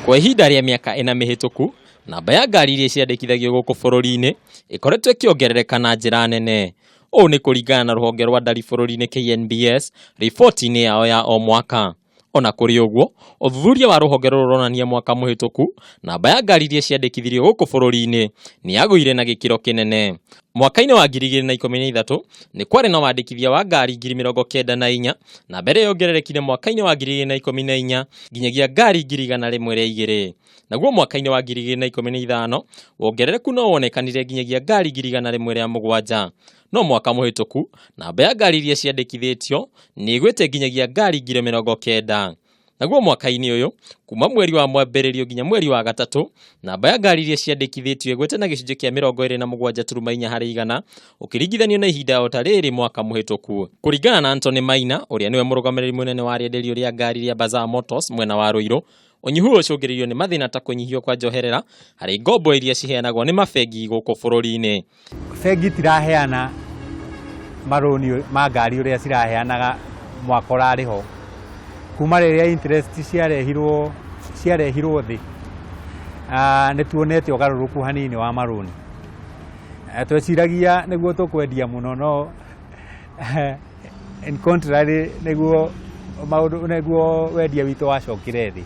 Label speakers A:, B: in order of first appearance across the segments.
A: Kwa ihinda rĩa mĩaka 4 mĩhĩtũku, namba ya ngari iria ciandĩkithagio gũkũ bũrũri-inĩ ĩkoretwo ĩkĩongerereka na njĩra nene. Ũũ nĩ kũringana na rũhonge rwa ndari bũrũri-inĩ KNBS riboti-inĩ yao ya o mwaka. Ona kũrĩ ũguo, ũthuthuria wa rũhonge rũrũ ũronania mwaka mũhĩtũku namba ya ngari iria ciandĩkithirio gũkũ bũrũri-inĩ nĩ yagũire na gĩkĩro kĩnene. Mwaka-inĩ wa 2013 nĩ kwarĩ na wandĩkithia wa ngari 94,000, namba ĩrĩa yongererekire mwaka-inĩ wa 2014 nginyagia ngari 102,000. Naguo mwaka-inĩ wa 2015 wongerereku no wonekanire nginyagia ngari 107,000. No mwaka mũhĩtũku namba ya ngari iria ciandĩkithĩtio nĩ ĩgwĩte nginyagia ngari 90,000. Naguo mwaka-inĩ ũyũ kuma mweri wa mwambĩrĩrio nginya mweri wa gatatũ namba ya ngari iria ciandĩkithĩtio ĩgwĩte na gĩcunjĩ kĩa 27.4 harĩ igana ũkĩringithanio na ihinda o ta rĩrĩ mwaka mũhĩtũku. Kũringana na Anthony Maina ũrĩa nĩwe mũrũgamĩrĩri mũnene wa rĩenderio rĩa ngari rĩa Bazaar Motors mwena wa Ruiru, ũnyihu ũyũ ũcũngĩrĩirio nĩ mathĩna ta kũnyihio kwa njoherera harĩ ngombo iria ciheanagwo nĩ mabengi gũkũ bũrũri-inĩ.
B: Bengi itiraheana marũni ma ngari ũrĩa ciraheanaga mwaka ũrarĩ ho. Kuma rĩrĩa interest ciarehirwo ciarehirwo thĩ, nĩ tuonete ũgarũrũku hanini wa marũni. Tweciragia nĩguo tũkwendia mũno no in contrary nĩguo maũndũ nĩguo wendia witũ wacokire thĩ.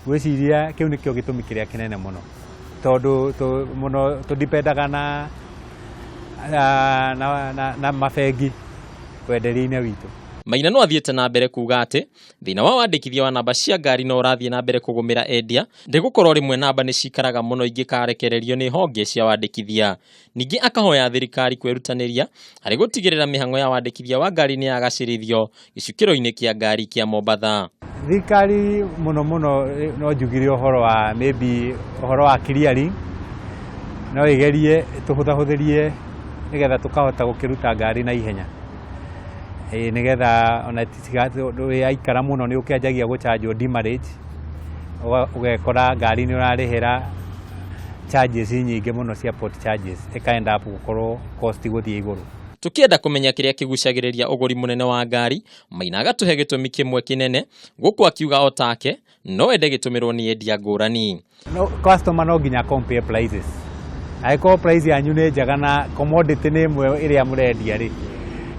B: Ngwĩciria kĩu nĩkĩo gĩtũmi kĩrĩa kĩnene mũno tondũ mũno tũdipendaga na, na, na, na mabengi wenderia-inĩ witũ.
A: Maina no athiĩte na mbere kuga atĩ thĩna wa wandĩkithia wa namba cia ngari no ũrathiĩ na mbere kũgũmĩra endia ndĩgũkorwo rĩmwe namba nĩ cikaraga mũno ingĩkarekererio nĩ honge cia wandĩkithia. Ningĩ akahoya thirikari kwĩrutanĩria harĩ gũtigĩrĩra mĩhang'o ya wandĩkithia wa ngari nĩ yagacĩrithio gĩcukĩro-inĩ kĩa ngari kĩa Mombatha.
B: Thirikari mũno mũno no njugire ũhoro wa maybe ũhoro wa clearing, no ĩgerie tũhũthahũthĩrie nĩgetha tũkahota gũkĩruta ngari na ihenya. Ĩĩ nĩgetha ona yaikara mũno nĩ ũkĩanjagia gũchanjwo demurrage, ũgekora ngari nĩ ũrarĩhĩra charges nyingĩ mũno cia port charges, ĩka end up gũkorwo cost gũthiĩ igũrũ.
A: Tũkĩenda kũmenya kĩrĩa kĩgucagĩrĩria ũgũri mũnene wa ngari, Maina agatũhe gĩtũmi kĩmwe kĩnene gũkũ akiuga o take no ende gĩtũmĩrwo nĩ endia ngũrani.
B: No, customer no nginya compare prices. Angĩkorwo price yanyu nĩ njega na commodity nĩ ĩmwe ĩrĩa mũrendia rĩ,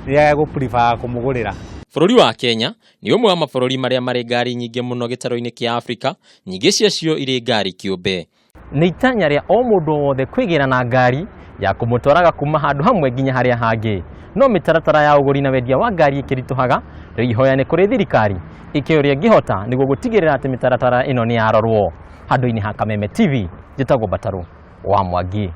B: nĩ egũ prefer kũmũgũrĩra.
A: Bũrũri wa Kenya nĩ ũmwe wa mabũrũri marĩa marĩ ngari nyingĩ mũno gĩtarũ-inĩ kĩa Afrika, nyingĩ ciacio irĩ ngari kĩũmbe. Nĩ itanya rĩa o mũndũ wothe kwĩgĩra na ngari ya kũmũtwaraga kuma handũ hamwe nginya harĩa hangĩ. No mĩtaratara ya ũgũri na wendia wa ngari ĩkĩritũhaga, rĩu ihoya nĩ kũrĩ thirikari ĩke ũrĩa ĩngĩhota nĩguo gũtigĩrĩra atĩ mĩtaratara ĩno nĩ yarorwo. Handũ-inĩ ha Kameme TV, njĩtagwo Mbatarũ wa Mwangi.